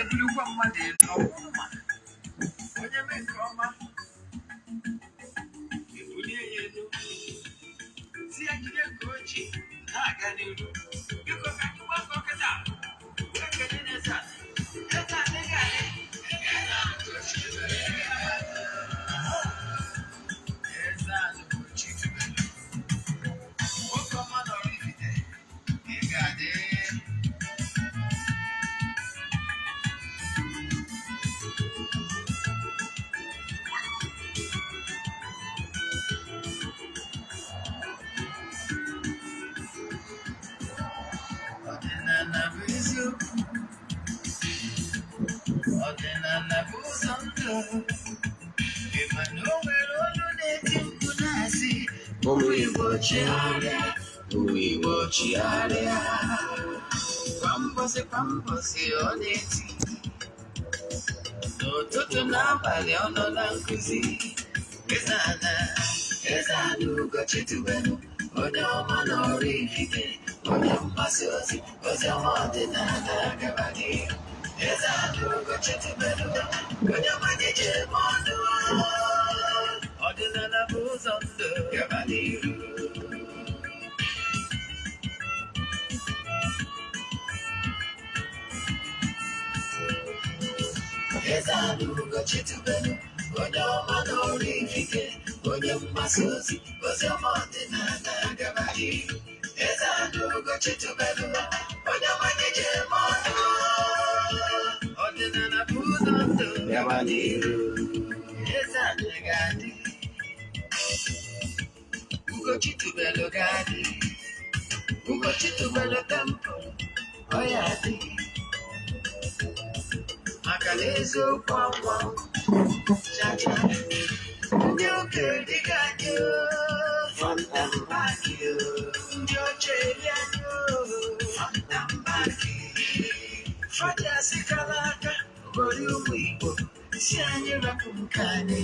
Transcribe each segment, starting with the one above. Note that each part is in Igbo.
Na-ebulikwa mmadụ elu ọkwụrụ ma onye mee nke ọma ebulie ya elu, si ya jide nke o ji na-aga n'iru. Biko, ka anyị gbakọ kịta wee kelee n'eze a. Eze adịghị adị. Eze a Ugochi tubelu, nwoke ọma nọrọ Ifite, ị ga-adị. Ọdịnala bụ eziokwu, ọdịnala bụ ụzọ ndụ. Ị ma na o nwere olu na-eti mkpu na-asị, "Ụmụ Igbo chigharịa, ụmụ Igbo chigharịa." Kwa mbọsị kwa mbọsị ọ na-eti, n'ụtụtụ n'abalị ọ nọ na nkụzi. Eze ana, Eze Ana Ugochi tubelu, onye ọma n'ọrụ Ifite, onye mgbasa ozi ozi ọma ọdịnala, gaba n'ihu. Eze Ana Ugochi tubelu, onye ọma ji eme ọnụ. Ọdịnala bụ ụzọ ndụ, gaba n'ihu. Eze Ana Ugochi tubelu, onye ọma n'ọrụ Ifite, onye mgbasa ozi ozi ọma ọdịnala, gaba n'ihu. Eze Ana Ugochi tubelu, onye ọma ji eme ọnụ. Ọdịnala bụ ụzọ ndụ, gaba n'ihu. Eze Ana ga-adị, Ugochi tubelu ga-adị, Ugochi tubelu temple ọ ya adị, maka na eziokwu akwa chacha. Ndị okenye dịka anyị front and back, ndị ọcha eri anyị front and back. Faja sikala aka gọrọ ụmụ Igbo si anyị rapụ nke anyị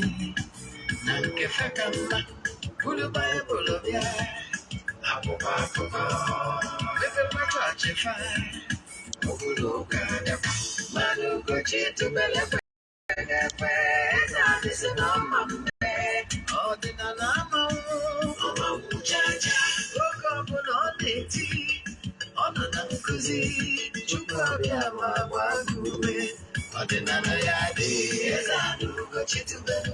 na nke feka mma, buru Baịbụl bịa, akwụkwọ akụkọ mepekwa chọọchị fa obodo ụka adakwa. Mana Ugochi tubelu ekweghị ekwe. Eze adịsị na ọma mme ọdịnala amanwụ ọmanwụ chacha. Oge ọbụla ọ na-eti, ọ nọ na nkụzi. Chukwu abịa ma gbaa gị ume, ọdịnala ya dị. Eze Ana Ugochi tubelu,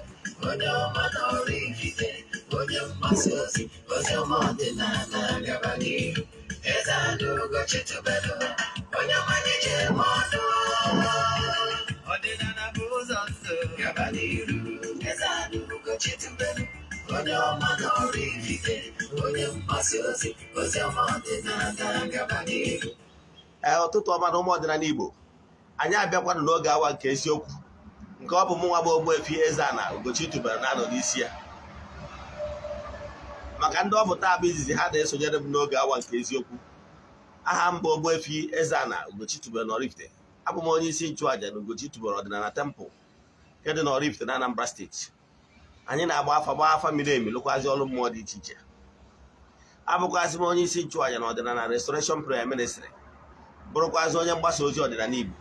onye ọma n'ọrụ Ifite, onye mgbasa ozi ozi ọma ọdịnala, gaba n'ihu. Eze Ana Ugochi tubelu, onye ọma ji eme ọnụ. Ọdịnala bụ ụzọ ndụ, gaba n'iru. Eze Ana Ugochi tubelu, onye ọma n'ọrụ Ifite, onye mgbasa ozi ozi ọma ọdịnala, gaba n'iru. Ee, ụtụtụ ọma na ụmụ ọdịnala Igbo. Anyị abịakwanụ n'oge awa nke eziokwu, nke ọ bụ mụ nwa bụ Ogbuefi Eze-Ana Ugochi tubelu na-anọ n'isi ya. Maka ndị ọ bụ taa bụ izizi ha na-esonyere m n'oge awa nke eziokwu, aha m bụ Ogbuefi Eze-Ana Ugochi tubelu n'Oraifite. Abụ m onye isi nchụaja na Ugochi tubelu ọdịnala temple nke dị n'Oraifite na Anambra Steeti. Anyị na-agba afa, gbaa afa miri emi, lụkwazi ọrụ mmụọ dị iche iche. Abụkwazị m onye isi nchụaja na ọdịnala Restoration Prayer Ministry, bụrụkwazị onye mgbasa ozi ọdịnala Igbo.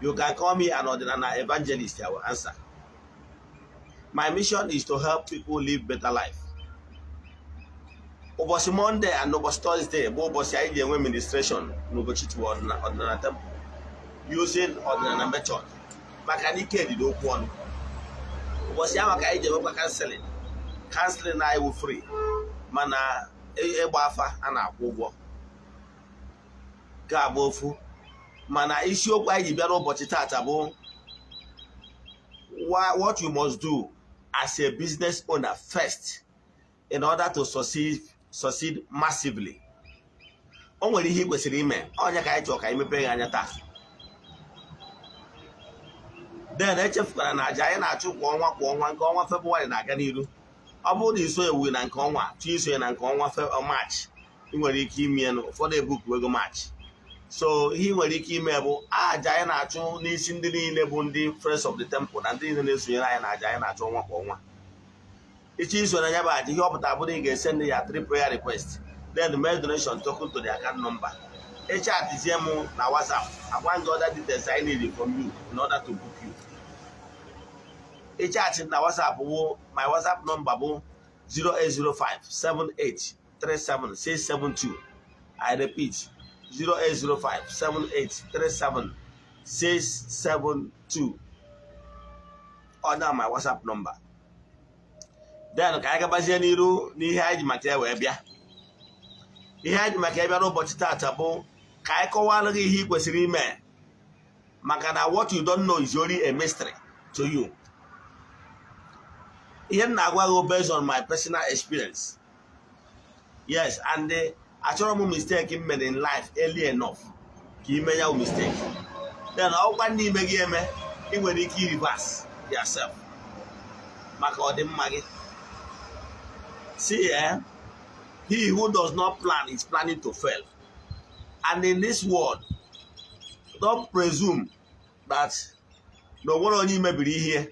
You can call me an ọdịnala evangelist, I will answer. My mission is to help people live better life. Ụbọchị Monday and ụbọchị Thursday bụ ụbọchị anyị ji enwe ministration n'Ugochi ọdịnala temple using ọdịnala method, maka na ike dị n'okwu ọnụ. Ụbọchị ahụ ka anyị ji enwekwa counseling. Counseling anyị wụ free, mana ịgba afa a na-akwụ ụgwọ. Ga-abụ ofu, mana isiokwu anyị ji bịa n'ụbọchị tata bụ what you must do as a business owner first in order to succeed massively. O nwere ihe ị kwesịrị ime, onye ka anyị chọrọ ka anyị mepee ya anya taa. Then echefukwara na aja anyị na-achụ kwa ọnwa kwa ọnwa, nke ọnwa Febụwarị na-aga n'iru. Ọ bụrụ na iso ewu na nke ọnwa, chọọ isonye na nke ọnwa Maachị, ị nwere ike ime ya. Ụfọdụ ebuku ego Maachị, so ihe ị nwere ike ime bụ aja anyị na-achụ n'isi ndị niile bụ ndị Friends of the Temple na ndị niile na-esonyere anyị na aja anyị na-achụ ọnwa kwa ọnwa. Ịchọ iso na ya bụ aja, ihe ọ pụtara bụrụ ị ga-esend ya three prayer request, then make donation token to the account number. Ịchatizie m na WhatsApp, agwa gị other details I need from you in order to book you. Ịchat na WhatsApp wụ, my WhatsApp number bụ 0805 78 37 672. I repeat, 0805 78 37 672. Ọ na my WhatsApp number. Then ka anyị gabazie n'iru n'ihe anyị ji maka ya wee bịa. Ihe anyị ji maka ya bịa n'ụbọchị taata bụ ka anyị kọwara gị ihe ị kwesịrị ime, maka na what you don't know is only a mystery to you. Ihe m na-agwa gị based on my personal experience, yes, and achọrọ m mistake m mere in life early enough ka ime ya mistake. Then ọkwa ndị ime gị eme, ị nwere ike reverse yourself maka ọdịmma gị. See, he who does not plan is planning to fail. And in this world, don't presume that na o nwere onye mebiri ihe,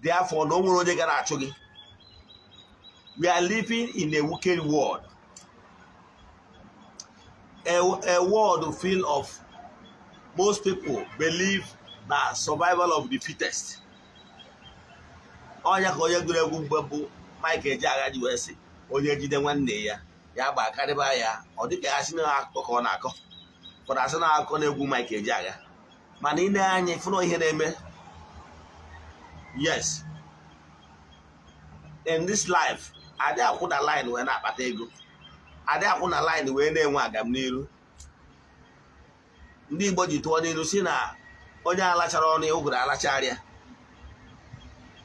therefore na o nwere onye gara achụ gị. We are living in a wicked world, a world full of most people believe na survival of the fittest. Ọnya ka onye gụrụ egwu mgbe bụ Mike Ejeagha ji wee sị, onye jide nwanne ya, ya gba karịba ya. Ọ dịka ya sị na akụkọ ka ọ na-akọ, ụfọdụ asị na akụkọ na-egwu Mike Ejeagha, mana ị na-anya ịfụna ihe na-eme. Yes, in this life, adị akwụ na line wee na-akpata ego, adị akwụ na line wee na-enwe agamniru. Ndị Igbo ji tụọ n'ilu si na onye alachara ọnụ ya ụgụrụ alacharịa.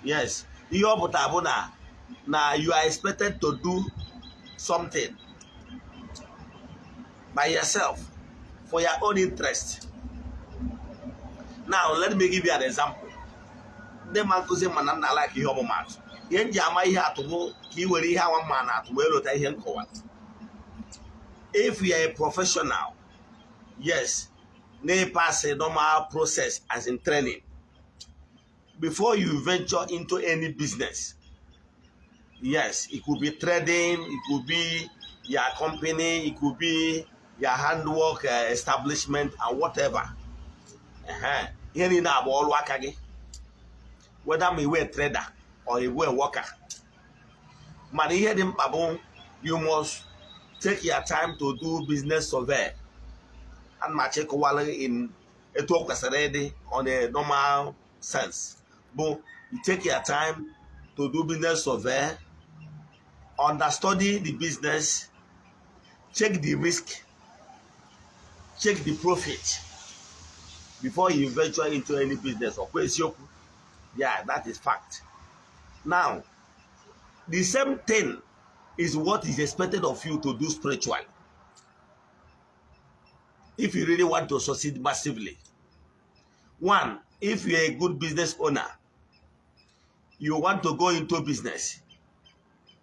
Yes, ihe ọ pụtara bụ na you are expected to do something by yourself for your own interest. Now let me give you an example. Ndị ma nkụzi ma na nna like ihe ọmụmatụ. Ihe m ji ama ihe atụ bụ ka ị were ihe awa mma na atụ wee lota ihe nkọwa. If you are a professional, yes, na pass a normal process as in training before you venture into any business, yes, it could be trading, it could be your company, it could be your handwork establishment and whatever. Ihe niile abụ ọrụ aka gị, whether ma iwe trader or iwe worker, mana ihe dị mkpa bụ you must take your time to do business survey. Ana m achọ ịkọwara in etu o kwesịrị ịdị on a normal sense bụ you take your time to do business survey, understudy the business, check the risk, check the profit before you venture into any business. Ọkwa eziokwu? Yeah, that is fact. Now, the same thing is what is expected of you to do spiritually if you really want to succeed massively. One, if you're a good business owner, you want to go into business,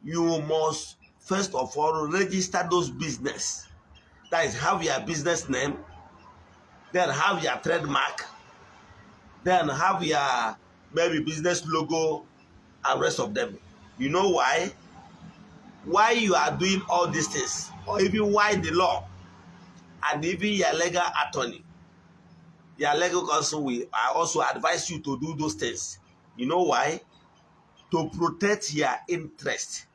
you must first of all register those business. That is, have your business name, then have your trademark, then have your maybe business logo and rest of them. You know why? Why you are doing all these things, or even why the law and even your legal attorney, your legal counsel will also advise you to do those things. You know why? To protect your interest.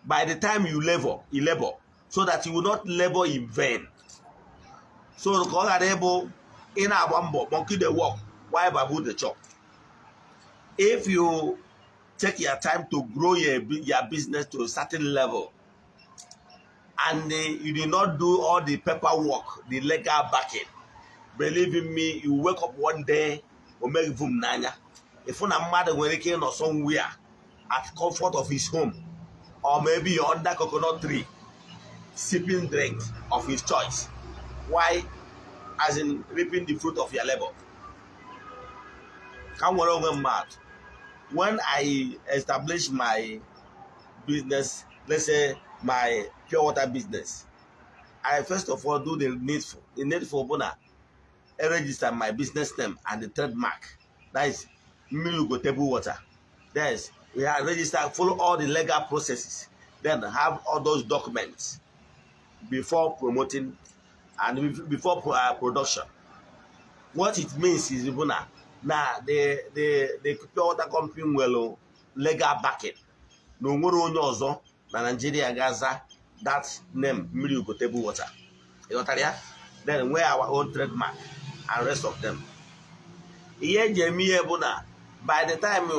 By the time you labor, so that you will not labor in vain. So ka ọ ghara ịbụ ị na-agba mbọ, monkey dey work while baboon dey chop. If you take your time to grow your business to a certain level and you did not do all the paperwork, the legal backing, believe in me, you wake up one day, o meghị vum n'anya, ịfụ na mmadụ nwere ike ịnọ somewhere at comfort of his home or maybe under coconut tree sipping drink of his choice, why, as in reaping the fruit of your labor. Ka m were onwe mmadụ, when I establish my business, let's say my pure water business, I first of all do the needful. The needful bụ na I register my business name and the trademark, that is Mmiri Ugo Table Water. Yes, we have registered, follow all the legal processes, then have all those documents before promoting. And before production, what it means is bụ na the pure water company nwere legal backing na o nwere onye ọzọ na Nigeria ga-aza that name, Mmiri Ugo Table Water. Ịghọtara ya? Then nwee our own trademark and rest of them. Ihe eji eme ihe bụ na by the time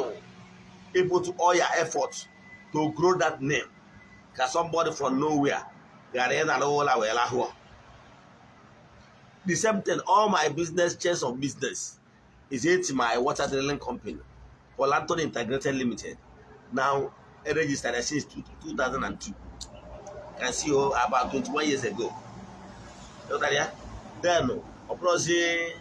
you put all your effort to grow that name, ka somebody from nowhere ghara ịnara ụla wee lahụọ. The same thing, all my business, chains of business is it my water drilling company, Paul Anthony Integrated Limited, now registered since 2002. Can see, oh, about 21 years ago. Ghọtara ya? Then ọ bụrụzi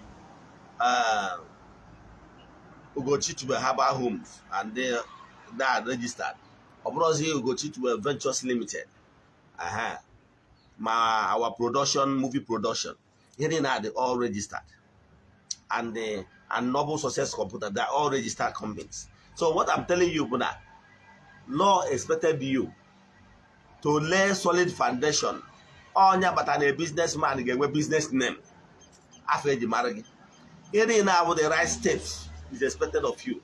Ugochi Tube Herbal Homes and they are registered. Ọ bụrụzi Ugochi Tube Ventures Limited. Aha. Ma our production, movie production, ihe niile are all registered. And Noble Success Computer, they are all registered companies. So what I'm telling you bụ na law expected you to lay solid foundation. Onye bata na businessman ga-enwe business name afọ eji mara gị. Ihe niile abụ the right steps is expected of you,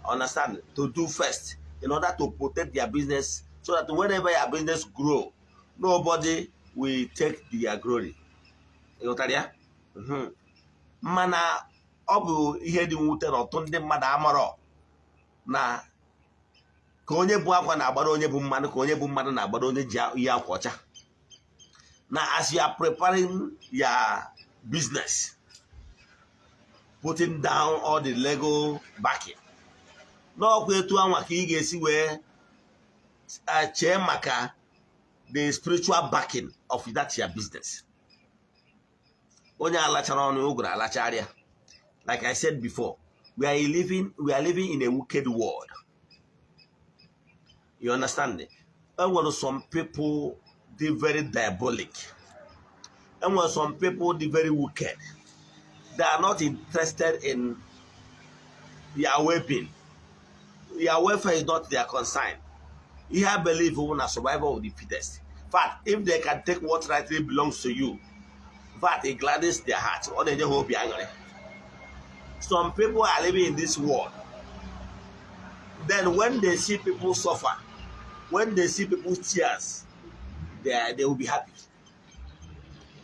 understand, to do first in order to protect their business, so that whenever your business grow, nobody will take their glory. Ịghọtara ya? Mana ọ bụ ihe dị mwute na ọtụtụ ndị mmadụ amarọ na ka onye bụ akwa na-agbara onye bụ mmadụ, ka onye bụ mmadụ na-agbara onye ji ihe akwa ọcha. Na as you are preparing your business, putting down all the legal backing, n'ọkwa etu anwa ka ị ga-esi wee chee maka the spiritual backing of that your business. Onye alachara ọnụ ụgụrụ alacharịa. Like I said before, we are living in a wicked world. You understand? Enwere some people dị very diabolic, enwere some people dị very wicked. They are not interested in your well-being. Your welfare is not their concern. Ihe I believe na survival of the fittest. In fact, if they can take what rightly belongs to you, in fact, it gladdens their heart. Ọ na-enye ha obi aṅụrị. Some people are living in this world, then when they see people suffer, when they see people tears, they will be happy.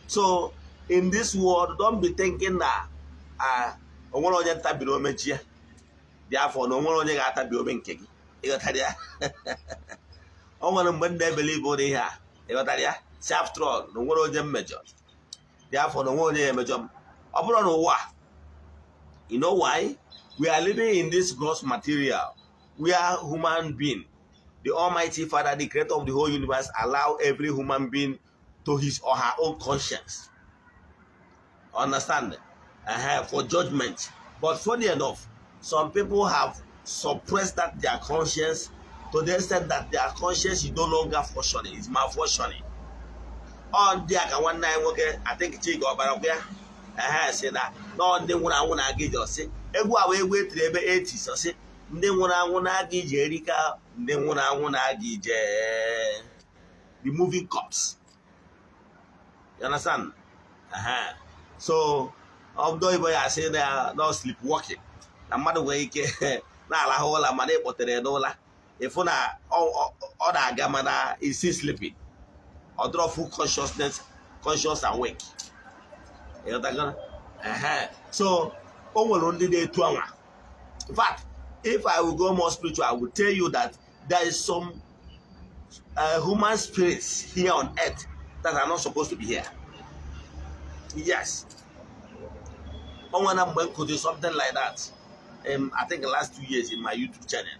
So in this world, don't be thinking na o nwere onye ntabiri omechi ya dị afọ na o nwere onye ga-atabi ome nke gị. Ịghọtara ya? O nwere mgbe m na-ebelieve ụdị ihe a. Ịghọtara ya? Si after all, na o nwere onye mmejọ dị afọ na onwe onye ya emejọ m. Ọ bụrụ na ụwa, you know why we are living in this gross material? We are human being. The Almighty Father, the creator of the whole universe, allow every human being to his or her own conscience, understand, for judgment. But funny enough, some people have suppressed that their conscience to the extent that their conscience is no longer functioning, is malfunctioning. Ọ ndị a ka nwanne anyị nwoke, I think Chika ọbara ya, ehe, si na nọọ ndị nwụrụ anwụ na-aga ije. Ọsị egwu a wee egwu etiri ebe 80s. Ọsị ndị nwụrụ anwụ na-aga ije erika, ndị nwụrụ anwụ na-aga ije, the moving corpse. You understand? So ọbụdo oyibo ya asị na no sleepwalking, na mmadụ nwere ike na-alahụ ụla, mana ị kpọtere ya n'ụla, ịfụ na ọ na-aga, mana is still sleeping. Ọ dịrọ full consciousness, conscious and awake. Ịghọtago? Ehe. So o nwere ndị na-etu anwa. In fact, if I will go more spiritual, I will tell you that there is some human spirits here on earth that are not supposed to be here. Yes. O nwere mgbe m kụziri something like that, I think the last 2 years in my YouTube channel.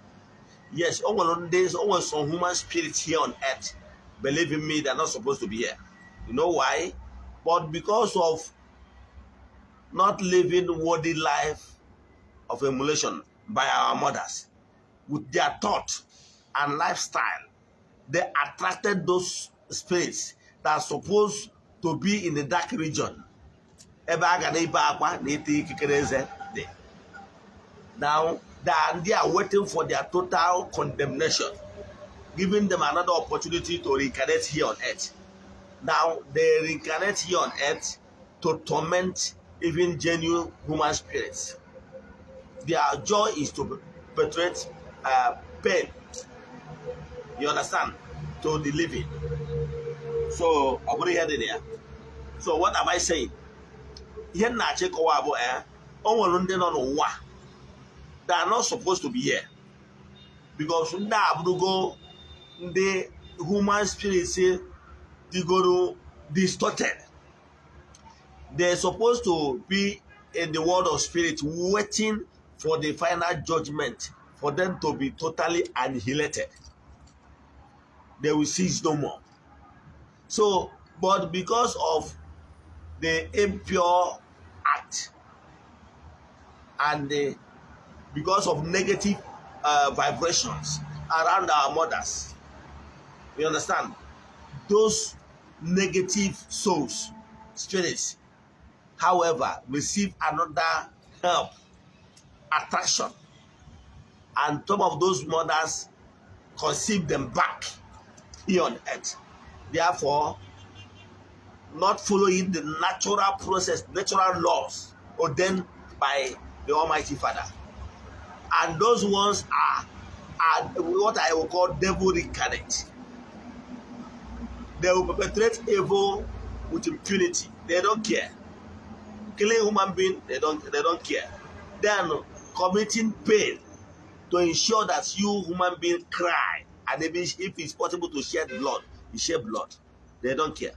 Yes, o nwere ndị, o nwere some human spirits here on earth, believe in me, they're not supposed to be here. You know why? But because of not living worthy life of emulation by our mothers, with their thought and lifestyle, they attracted those spirits that are supposed to be in the dark region, ebe a ga na ibe akwa na ite ikikere eze dị. Now they are waiting for their total condemnation, giving them another opportunity to reincarnate here on earth. Now they reincarnate here on earth to torment even genuine human spirits. Their joy is to perpetrate pain, you understand, to the living. So ọ bụrụ ihe dị na ya. So what am I saying? Ihe m na-achọ ịkọwa bụ o nwere ndị nọ n'ụwa that are not supposed to be here, because ndị a abụrụgo ndị human spirits digoro distorted. They're supposed to be in the world of spirit, waiting for the final judgment for them to be totally annihilated. They will cease no more. So, but because of the impure act and because of negative vibrations around our mothers, you understand, those negative souls, spirits, however, receive another help, attraction, and some of those mothers conceive them back here on earth. Therefore, not following the natural process, natural laws ordained by the Almighty Father. And those ones are what I will call devil incarnate. They will perpetrate evil with impunity. They don't care. Killing human being, they don't care. Then committing pain to ensure that you human being cry, and if it's possible to shed blood, you shed blood. They don't care.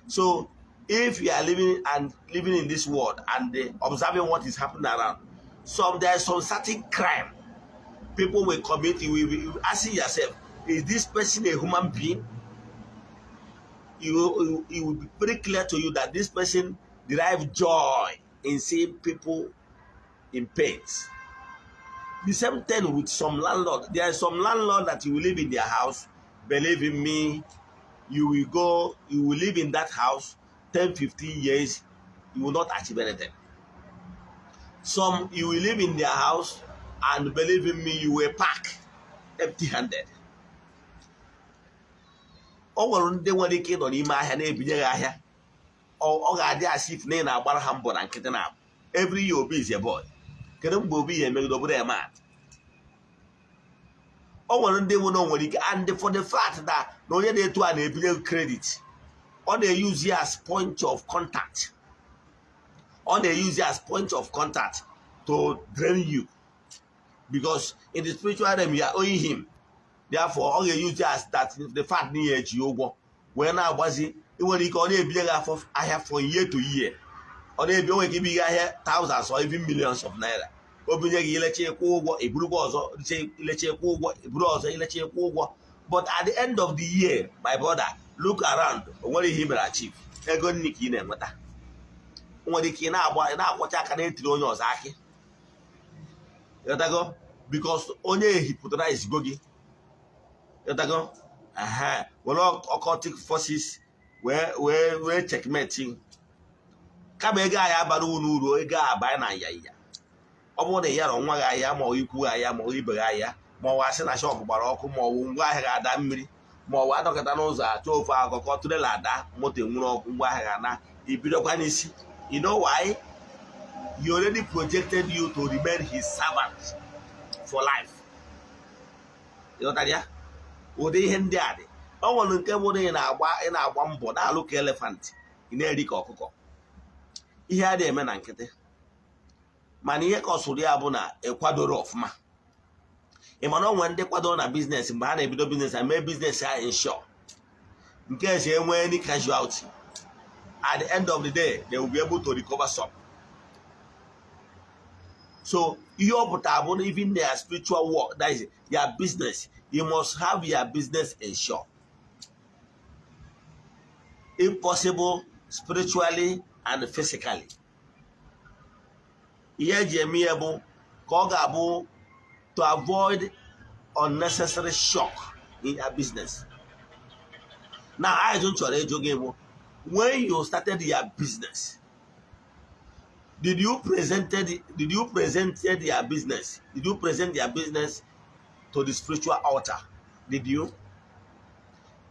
So if you are living and living in this world and observing what is happening around, some there is some certain crime people will commit. You will be asking yourself, is this person a human being? It will be very clear to you that this person derive joy in seeing people in pains. The same thing with some landlord. There is some landlord that you will live in their house. Believe in me, you will go, you will live in that house 10, 15 years, you will not achieve anything. Some you will live in their house and, believe in me, you will pack empty handed. O nwere ndị nwere ike ịnọ n'ime ahịa na-ebinye gị ahịa, ọ ga-adị as if na ị na-agbara ha mbọ na nkịtị na every year Obi is a boy. Kedu mgbe Obi ya emegide obodo ya mad? O nwere ndị nwe na o nwere ike, and for the fact that na onye na-etu a na-ebinye gị credit, ọ na-use ya as point of contact, ọ na-use ya as point of contact to drain you, because in the spiritual realm you are owing him. Therefore, ọ ga-use ya as that, the fact na ya eji ụgwọ wee na-agbazi. Ị nwere ike ọ na-ebinye gị afọ ahịa from year to year, ọ na-ebi, o nwere ike ibinye gị ahịa thousands or even millions of naira. O binye gị, ilecha, ịkwụ ụgwọ, eburukwa ọzọ, ilecha, ịkwụ ụgwọ, eburu ọzọ, ilecha, ịkwụ ụgwọ. But at the end of the year, my brother, look around, o nwere ihe i mere achieve. Ego nri ka ị na-enweta. O nwere ike ị na-agba, ị na-akwọcha aka na-etiri onye ọzọ akị. Ịghọtago? Because onye ehipụtara izigo gị. Ịghọtago? Ehe, were occultic forces wee checkmate. Kama ego anyị abara uru uru, ego a abanye na nyanya. Ọ bụrụ na ị yarọ nwa gị ahịa, ma ọ ikwu gị ahịa, ma ọ ibe gị ahịa, ma ọ bụ asị na shop gbara ọkụ, ma ọ bụ ngwa ahịa ga-ada mmiri, ma ọ bụ adọkọta n'ụzọ achọ ofe akụkọ trailer ada, moto enwere ọkụ, ngwa ahịa ga-ana, ibidokwa n'isi. You know why? He already projected you to remain his servant for life. Ịghọtara ya? Ụdị ihe ndị a dị. O nwere nke bụ na ị na-agba mbọ na-alụ ka elephant, ị na-eri ka ọkụkọ. Ihe a na-eme na nkịtị, mana ihe ka ọ sụrụ ya bụ na ịkwadoro ọfụma. Ị mana o nwere ndị kwadoro na business, mgbe ha na-ebido business ha mee business ha insure nke esi enwee any casualty, at the end of the day they will be able to recover some. So ihe ọ pụtara bụ na even their spiritual work, that is your business, you must have your business insured, if possible spiritually and physically. Ihe eji eme ihe bụ ka ọ ga-abụ to avoid unnecessary shock in your business. Now, ajụjụ m chọrọ ịjụ gị bụ, when you started your business, did you presented your business, did you present your business to the spiritual altar? Did you?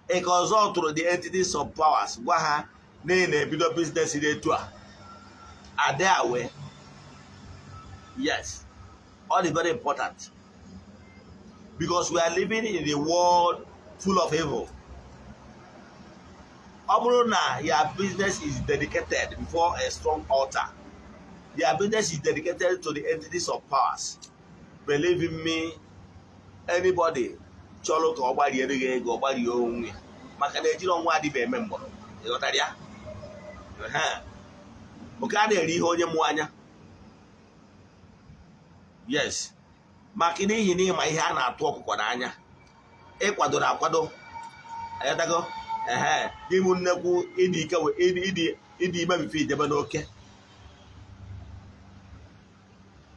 Ị consultụrụ the entities of powers, gwa ha na ị na-ebido business dị etu a? Are they aware? Yes, all is very important because we are living in a world full of evil. Ọ bụrụ na your business is dedicated before a strong altar, your business is dedicated to the entities of powers, believe in me, anybody chọrọ ka ọ gbariere gị ego, ọ gbarie onwe ya, maka na ejiri ọnwa adịba eme mgbọrọ. Ịghọtara ya? Ehe. Oke a na-eri ihe onye mụ anya. Yes, maka n'ihi na ịma ihe a na-atụ ọkụkọ n'anya, ịkwadoro akwado, ayatago. Ehe, gị bụ nnekwu ịdị ike, ịdị ime mfe ijebe n'oke.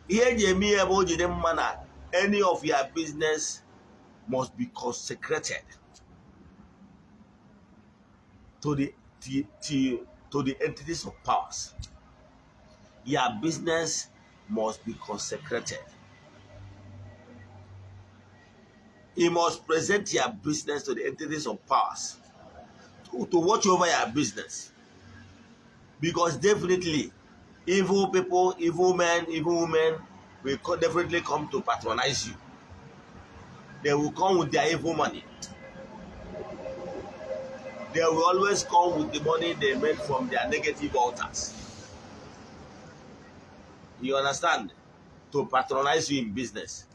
Ihe eji eme ihe bụ o jide mma na any of your business must be consecrated to the entities of powers. Your business must be consecrated. You must present your business to the entities of powers to watch over your business, because definitely evil people, evil men, evil women will definitely come to patronize you. They will come with their evil money. They will always come with the money they made from their negative altars. You understand? To patronize you in business.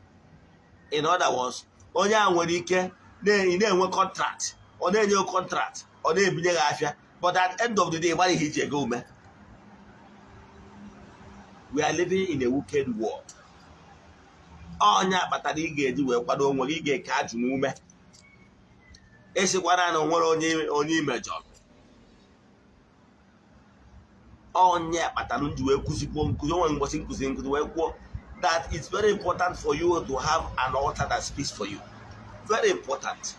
In other words, onye a nwere ike ị na-enwe contract, ọ na-enye contract, ọ na-ebinye gị afịa, but at the end of the day, gbara ihe iji ego ume. We are living in a wicked world. Onye kpatara ị ga-eji wee kwado onwe gị, ị ga-eke ajụ n'ume. Esikwara na onwere onye imejọrọ. Onye kpatara m ji wee kụzikwuo nkụzi onwe mgbọsị nkụzi wee kwuo that it's very important for you to have an altar that speaks for you. Very important.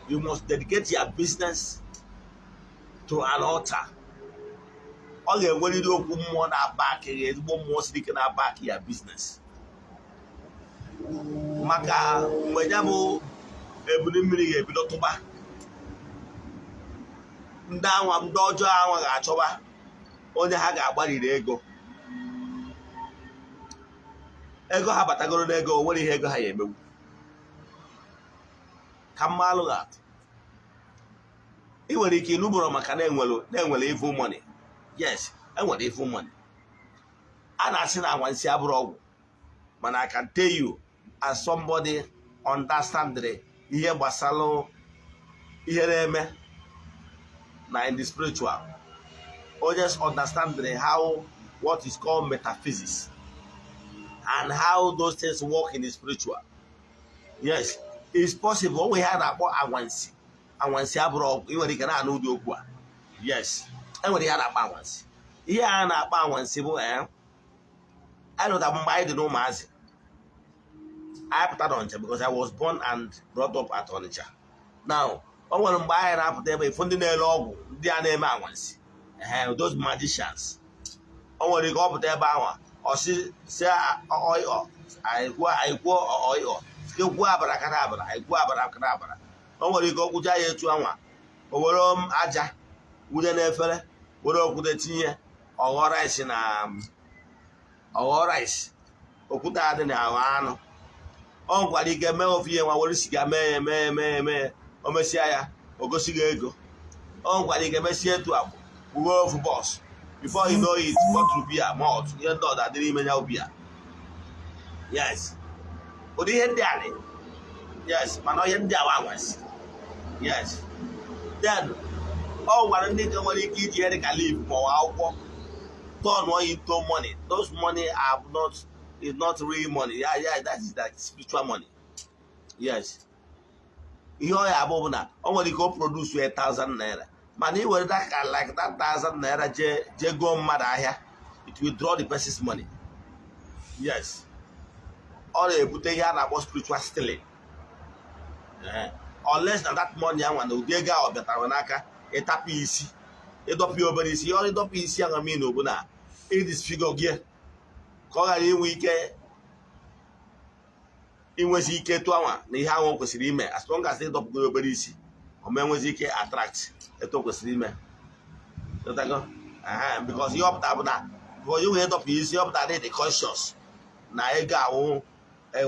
You must dedicate your business to an altar. Ọ ga-enwerịrị okwu mmụọ na-aba aka ya, ezigbo mmụọ siri ike na-aba aka ya business. Maka mgbe ya bụ ebili mmiri ga-ebido tụba, ndị anwa, ndị ọjọọ anwa ga-achọba onye ha ga-agbariri ego. Ego ha batagoro n'ego, o nwere ihe ego ha ya emewu. Ka mma alụghị atụ, ị nwere ike ịnụbụrụ maka na-enwere evil money. Yes, enwere evil money. A na-asị na anwansi abụrụ ọgwụ, mana I can tell you, as somebody understand ihe gbasara ihe na-eme na in the spiritual, onye understand how what is called metaphysics and how those things work in the spiritual. Yes, it's possible. Onwe ihe a na-akpọ anwansi. Anwansi abụrụ ọgwụ. Ị nwere ike na-anụ ụdị okwu a. Yes, enwere ihe a na-akpọ anwansi. Ihe a na-akpọ anwansi bụ alụta mgbe anyị dị n'ụmụazị, anyị pụta n'Ọnịcha, because I was born and brought up at Onitsha. Now, o nwere mgbe anyị na-apụta ebe ifo ndị na-ere ọgwụ, ndị a na-eme anwansi, ehe, those magicians. O nwere ike ọ pụta ebe ahụ, ọsị si ọyọ, anyị kwuo ọyọ, kwuo abara kara abara, anyị kwuo abara kara abara. O nwere ike ọkwụcha ya etu anwa, o were aja wunye n'efere, were okwute tinye, ọghọ rice na ọghọ rice, okwute adị na aghọ anụ. Ọ nwekwara ike mee ofe ihe nwa, were siga mee ya, mee ya, mee ya, mee ya. O mesịa ya, o gosi gị ego. O nwekwara ike mesie etu akwụ kpughe ofu box. Before you know it, bottle beer, malt, ihe ndị ọda dị n'ime ya, biya. Yes, ụdị ihe ndị a dị. Yes, mana ihe ndị a wa anwansi. Yes, then ọ gwara ndị nke nwere ike iji ihe dị ka leaf ma ọ bụ akwụkwọ turn into money. Those money are not, is not real money. Yeah, that is that spiritual money. Yes, ihe ọ ya abụ bụ na o nwere ike o produce ₦1,000, mana ị were that ka like that ₦1,000 jee goo mmadụ ahịa, it will draw the person's money. Yes, ọ na-ebute ihe a na-akpọ spiritual stealing. Unless na that money anwa na ụdị ego ahụ bịatara n'aka, ịtapụ isi, ịdọpụ ya obere isi, ọrụ ịdọpụ isi ahụ mean bụ na ịdisfigure gị ka ọ ghara inwe ike. Inwezi ike tụọ anwa na ihe ahụ o kwesịrị ime, as long as ịdọpụgoro obere isi, ọ ma enwezi ike attract etu o kwesịrị ime. Ịghọtago? Because ihe ọpụta bụ na because ihe wee dọpụ isi, ọpụta dị dị conscious na ego awụ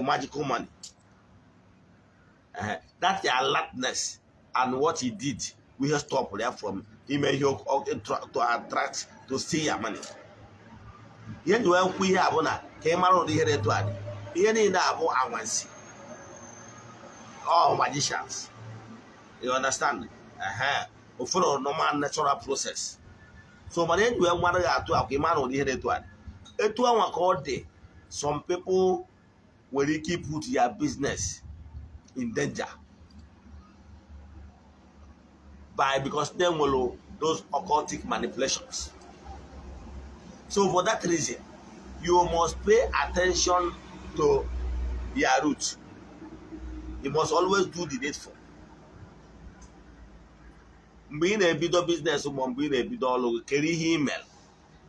magical money. That alertness and what he did we stop ya from ime ihe to attract to steal your money. Ihe ji wee nkwu ihe a bụ na ka ị mara ụdị ihe na-etu adị. Ihe niile abụ anwansi, all magicians, you understand? Ụfọdụ normal natural process. So mana eji wee mmadụ ga-atụ akwa, ị mara ụdị ihe na-etu adị, etu anwa ka ọ dị. Some people nwere ike put their business in danger by because they nwere those occultic manipulations. So for that reason, you must pay attention to their root. You must always do the needful. Mgbe ị na-ebido business ma mgbe ị na-ebido ọrụ gị, kere ihe email,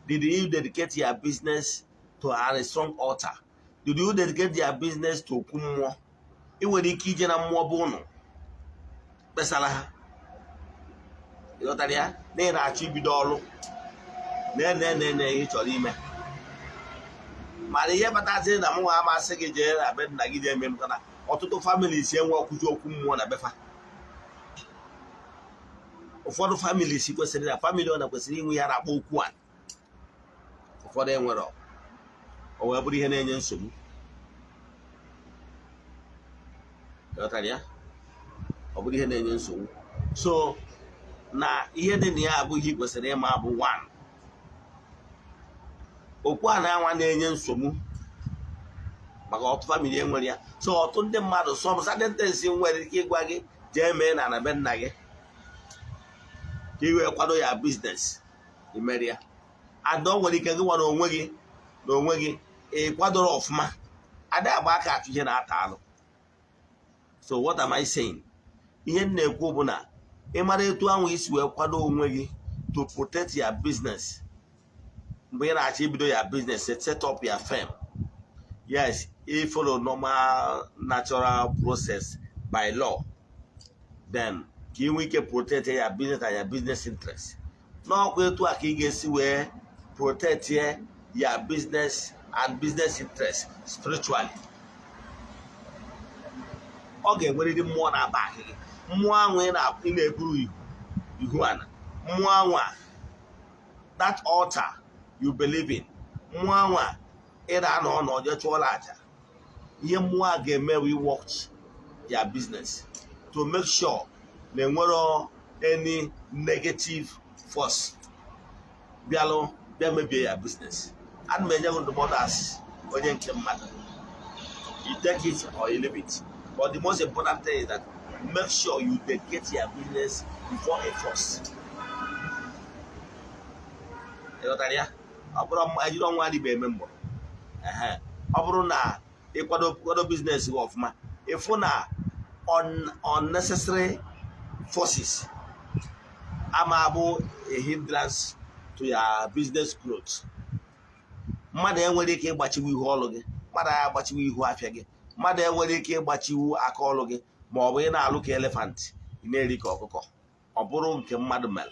did you dedicate your business to a strong altar? Did you dedicate your business to okwu mmụọ? Ị nwere ike ije na mmụọ bụ ụnụ kpesara ha, ịghọtara ya, na ị na-achọ ibido ọrụ na na ihe ị chọrọ ime. Mana ihe kpataziri na mụ nwa amasị gị jee na be nna gị jee eme, maka na ọtụtụ families enwe ọkụzi okwu mmụọ na befa. Ụfọdụ families kwesịrị na family ọ na kwesịrị inwe ihe a na-akpọ okwu a, ụfọdụ enwere. O wee bụrụ ihe na-enye nsogbu. Ghọtara ya? Ọ bụrụ ihe na-enye nsogbu. So na ihe dị na ya abụghị kwesịrị ịma bụ one okwu a na-anwa na-enye nsogbu maka ọtụtụ family enwere ya. So ọtụtụ ndị mmadụ, some certain things nwere ike ịgwa gị jee mee na na be nna gị ka ị wee kwado ya business imere ya. Ada, o nwere ike gị nwa na onwe gị na onwe gị ị kwadoro ọfụma, ada agba aka atụ ihe na-ata alụ. So what am I saying? Ihe m na-ekwu bụ na ị mara etu ahụ isi wee kwado onwe gị to protect your business mgbe ị na-achọ ibido ya business, set up your firm, yes, ị follow normal natural process by law, then ka ị nwee ike protect your business and your business interest. N'ọkwa etu a ka ị ga-esi wee protect your business and business interest spiritually. Ọ ga-enwerịrị mmụọ na-aba akị gị, mmụọ ahụ ị na-eburu ihu ihu ana, mmụọ ahụ a, that altar you believe in, mmụọ ahụ a ị na-anọ ọnọ chụọla aja. Ihe mmụọ a ga-eme, we watch their business to make sure na enwero any negative force bịalụ bịa mebie ya business. Ana m enye gị ndụmọdụ as onye nke mmadụ. You take it or you leave it, but the most important thing is that make sure you dedicate your business before a force. Ịghọtara ya? Ọ bụrụ ejiri ọnwa adịbe eme mgbọrọ. Ọ bụrụ na ịkwado kwado business gị ọfụma, ịfụ na unnecessary forces ama abụ a hindrance to your business growth. Mmadụ enwere ike ịgbachiwu ihu ọlụ gị, mmadụ agha agbachiwu ihu afịa gị, mmadụ enwere ike ịgbachiwu aka ọlụ gị, ma ọ bụ ị na-alụ ka elephant, ị na-eri ka ọkụkọ. Ọ bụrụ nke mmadụ mere,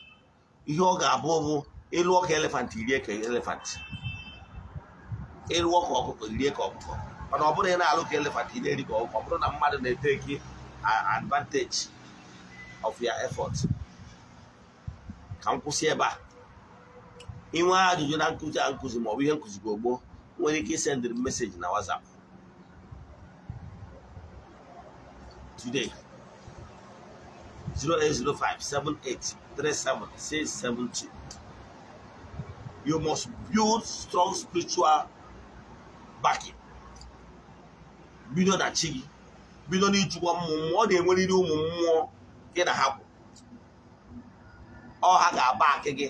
ihe ọ ga-abụ bụ ịlụọ ka elephant, irie ka elephant, ịlụọ ka ọkụkọ, irie ka ọkụkọ. Mana ọ bụrụ ị na-alụ ka elephant, ị na-eri ka ọkụkọ, ọ bụrụ na mmadụ na-eteki advantage of your effort. Ka m kwụsị ebe a. Inwe ajụjụ na nkụzi a nkụzi maọbụ ihe nkụzi gị gboo, nwere ike isendịrị message na WhatsApp today, 08057837672. You must build strong spiritual backing. Bido na chi gị, bido n'ijikwa mmụọ. Mmụọ na-enwerịrị ụmụ mmụọ gị na ha kwụ, ọ ha ga-aba akị gị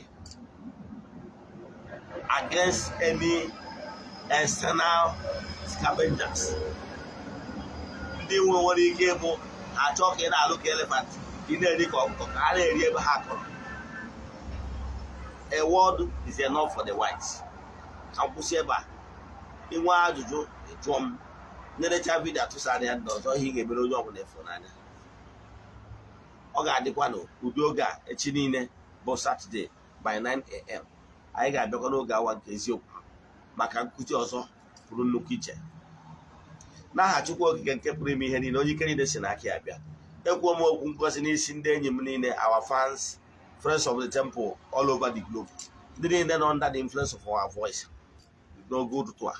against any external scavengers ndị nwere ike ịbụ ha chọọ ka ị na-alụ ka elephant, ị na-eri ka ọkụkọ, ka ha na-eri ebe ha kọrọ. A word is enough for the wise. Ka m kwụsị ebe a. Inwe ajụjụ, jụọ m. Nerecha video, atụsara ya ndị ọzọ. Ihe ị ga-emere onye ọbụla ịfụ n'anya, ọ ga-adịkwa n'ụdị oge a echi niile bụ Saturday by 9 a.m. Anyị ga-abịakwa n'oge awa nke eziokwu maka nkụzi ọzọ pụrụ nnukwu iche. N'aha Chukwu Okike nke pụrụ ime ihe niile, onye ike niile si n'aka ya bịa, ekwuo m okwu ngozi n'isi ndị enyi m niile, our fans, friends of the temple all over the globe, ndị niile nọ under the influence of our voice n'oge ụtụtụ a.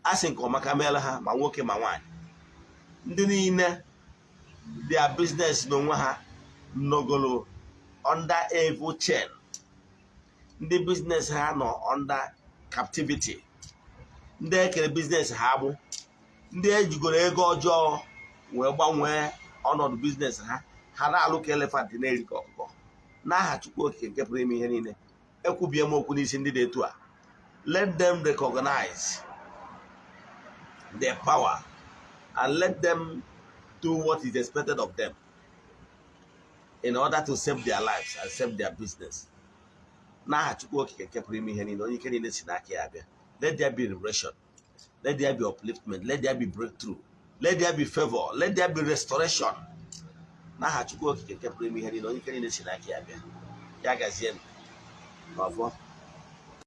A sị nke ọmaka meela ha, ma nwoke ma nwaanyị, ndị niile their business n'onwe ha nọgolo under evil chain, ndị business ha nọ under captivity, ndị ekere business ha agbụ, ndị ejigoro ego ọjọọ wee gbanwee ọnọdụ business ha, ha na-alụ ka elephant, na-eri ka ọkụkọ. N'aha Chukwu Okike nke pụrụ ime ihe niile, ekwubie m okwu n'isi ndị dị etu a: let them recognize their power and let them do what is expected of them in order to save their lives and save their business. N'aha Chukwu Okike nke pụrụ ime ihe niile, onye ike niile si n'aka ya abịa, let there be liberation, let there be upliftment, let there be breakthrough, let there be favor, let there be restoration. N'aha Chukwu Okike nke pụrụ ime ihe niile, onye ike niile si n'aka ya abịa, ya gazie n'ọfọ.